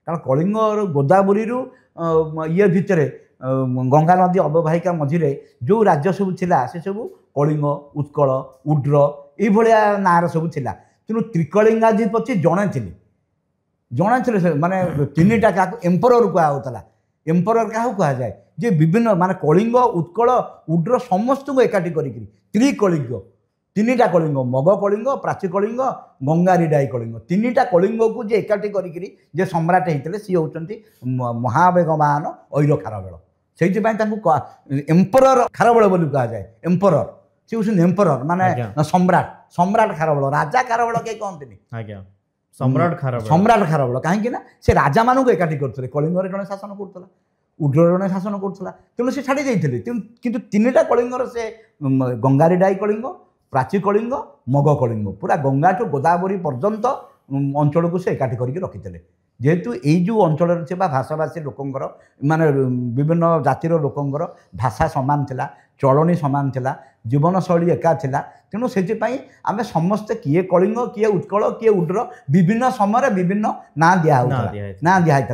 କାରଣ କଳିଙ୍ଗର ଗୋଦାବରୀରୁ ଇଏ ଭିତରେ ଗଙ୍ଗା ନଦୀ ଅବବାହିକା ମଝିରେ ଯେଉଁ ରାଜ୍ୟ ସବୁ ଥିଲା, ସେ ସବୁ କଳିଙ୍ଗ, ଉତ୍କଳ, ଉଡ୍ର ଏଇଭଳିଆ ନାଁର ସବୁ ଥିଲା। ତେଣୁ ତ୍ରିକଳିଙ୍ଗାଧିପତି ଜଣେ ଥିଲେ, ଜଣେ ଥିଲେ। ସେ ମାନେ ତିନିଟା କାହାକୁ ଏମ୍ପରର କୁହାହେଉଥିଲା। ଏମ୍ପରର କାହାକୁ କୁହାଯାଏ? ଯେ ବିଭିନ୍ନ ମାନେ କଳିଙ୍ଗ, ଉତ୍କଳ, ଉଡ୍ର ସମସ୍ତଙ୍କୁ ଏକାଠି କରିକିରି ତ୍ରିକଳିଙ୍ଗ, ତିନିଟା କଳିଙ୍ଗ, ମଗ କଳିଙ୍ଗ, ପ୍ରାଚୀ କଳିଙ୍ଗ, ଗଙ୍ଗାରିଡାଇ କଳିଙ୍ଗ, ତିନିଟା କଳିଙ୍ଗକୁ ଯେ ଏକାଠି କରିକିରି ଯେ ସମ୍ରାଟ ହେଇଥିଲେ, ସିଏ ହେଉଛନ୍ତି ମହାବେଗମାନ ଐର ଖାରବେଳ। ସେଇଥିପାଇଁ ତାଙ୍କୁ ଏମ୍ପରର ଖାରବେଳ ବୋଲି କୁହାଯାଏ। ଏମ୍ପରର, ସେ ହେଉଛନ୍ତି ଏମ୍ପରର, ମାନେ ସମ୍ରାଟ, ସମ୍ରାଟ ଖାରବେଳ। ରାଜା ଖାରବେଳ କେହି କହନ୍ତିନି। ଆଜ୍ଞା, ସମ୍ରାଟ ଖାରବେଳ। ସମ୍ରାଟ ଖାରବେଳ, କାହିଁକି ନା ସେ ରାଜାମାନଙ୍କୁ ଏକାଠି କରୁଥିଲେ। କଳିଙ୍ଗରେ ଜଣେ ଶାସନ କରୁଥିଲା, ଉଡ୍ରରେ ଜଣେ ଶାସନ କରୁଥିଲା, ତେଣୁ ସେ ଛାଡ଼ି ଦେଇଥିଲେ। କିନ୍ତୁ ତିନିଟା କଳିଙ୍ଗର ସେ ଗଙ୍ଗାରିଡାଇ କଳିଙ୍ଗ, ପ୍ରାଚୀ କଳିଙ୍ଗ, ମଗ କଳିଙ୍ଗ, ପୁରା ଗଙ୍ଗାଠୁ ଗୋଦାବରୀ ପର୍ଯ୍ୟନ୍ତ ଅଞ୍ଚଳକୁ ସେ ଏକାଠି କରିକି ରଖିଥିଲେ। ଯେହେତୁ ଏଇ ଯେଉଁ ଅଞ୍ଚଳରେ ଥିବା ଭାଷାଭାଷୀ ଲୋକଙ୍କର, ମାନେ ବିଭିନ୍ନ ଜାତିର ଲୋକଙ୍କର ଭାଷା ସମାନ ଥିଲା, ଚଳଣି ସମାନ ଥିଲା, ଜୀବନଶୈଳୀ ଏକା ଥିଲା, ତେଣୁ ସେଥିପାଇଁ ଆମେ ସମସ୍ତେ କିଏ କଳିଙ୍ଗ, କିଏ ଉତ୍କଳ, କିଏ ଉଡ୍ର, ବିଭିନ୍ନ ସମୟରେ ବିଭିନ୍ନ ନାଁ ଦିଆହେଉଥିଲା, ନାଁ ଦିଆହେଇଥିଲା।